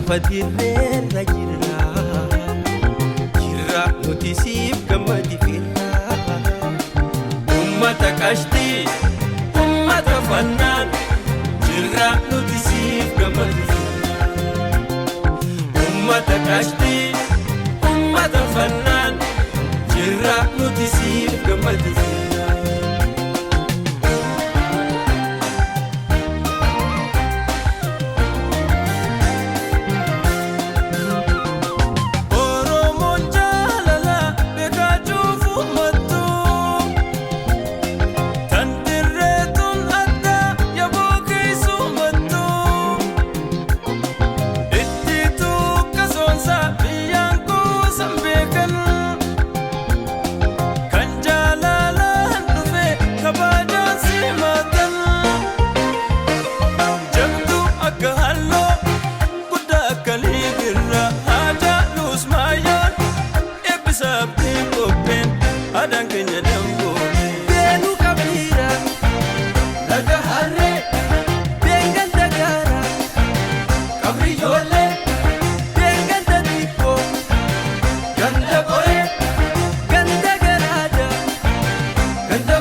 Lafa dirreerra jirra, jirra nuti siif gammadi firra. Ummata qashtii, ummata fannaan, jirra nuti siif gammadi firra. Ummata qashtii, ummata fannaan, jirra nuti siif gammadi firra. Oromoon jaalala beekaa cuufu mattu. Tan dirreetuun adda yaboo keessumattu. Itti tuukka soonsaa biyyaan kuusan beekan. Kan jaalalaan dhufe kabajaan simatan. Jabduu akka halluu guddaa akka liigirra haajaaluus maayyoon eebbisaaf qopheen aadaan keenya damboome. Beenuu qabdiira laga harree been ganda gaara qabri ijoollee been ganda xiqqoo ganda qoree ganda garaada ganda